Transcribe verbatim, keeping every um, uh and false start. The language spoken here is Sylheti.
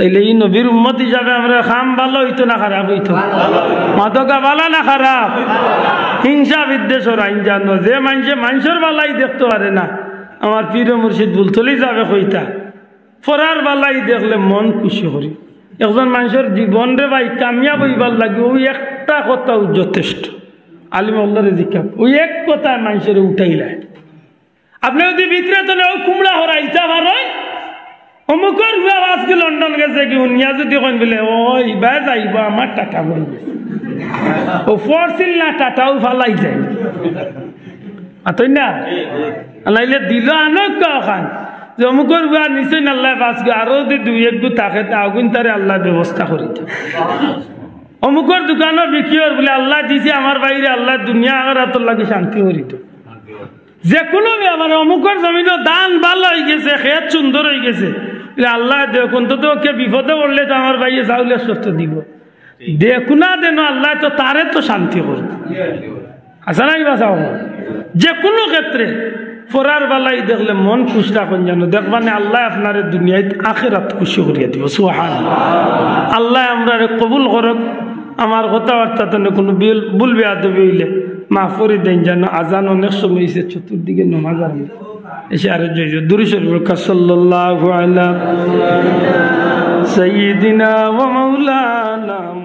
তাইলে ই নবীর উম্মত হিসাবে আমরার কাম ভালা অইতো না খারাপ অইতো? মাতকা, ভালা না খারাপ? হিংসা বিদ্বেষ রাইন যানো, যে মানষে মানষর ভালাই দেখতো পারে না। আমার পীর মুর্শিদ ফুলতলি সাবে কইতা, পরার ভালাই দেখলে মন খুশি করি। একজন মানষর জীবন রে ভাই কামিয়াব অইবার লাগি অউ একটা কথাউ যথেষ্ট। আলিম অকলরে জিকাও, অউ এক কথায় মানষরে উঠাইলায়। আপনে যুদি ভিতরে তনে অউ কুমড়া হরাইতা পারইন, অমুকর পুয়া আজকে লন্ডন গেছে কি হুনিয়া যুদি কইন বুলে, "ও, ইবায় যাইবো, আমার টাটা পড়ি গেছে।" অউ পড়ছিল না, টাটাও ফালাই যায়। মাতইন না? নাইলে দিল আনউক্কা অখান। যে অমুকর পুয়া নিছইন আল্লায় পাঁচ গু, আরো যুদি দুই এক গু থাকে, তে অগুইন তারে আল্লায় ব্যবস্থা করি দেইন। অমুকর দোকানো বিক্রি অর বুলে, "আল্লায় দিছে আমার ভাইরে, আল্লায় দুনিয়া আখেরাতর লাগি শান্তি করি দেইন।" যে কুনু ব্যাপারে অমুকর জমিনো ধান ভালা অইগেছে, খেত সুন্দর অইগেছে, বুলে, "আল্লায় দেউক, অন্তত কে বিপদে পড়লে তো আমার ভাইয়ে চাউলর শর্ত দিবো।" দেউক না দেউক, আল্লায় তো তারে তো শান্তি করবো। আছে না নি বা? চাও, যে কুনু ক্ষেত্রে পরার ভালাই দেখলে মন খুশ রাখইন যানো, দেখবানে আল্লায় আপনারে দুনিয়াত আখেরাত খুশি করিয়া দিবো। সুবহানাল্লাহ। আল্লায় আমরারে কবুল করউক। আমার কথাবার্তা তনে কুনু ভুল, ভুল বেয়াদবি অইলে মাফ করি দেইন যানো। আজান অনেক সময় অইছে, চতুর্দিকে নমাজ আর এসে আরো জয় জয় দুরূদ শরীফ পড়উক্কা। সাল্লাল্লাহু আলা সাইয়্যিদিনা ওয়া মাওলানা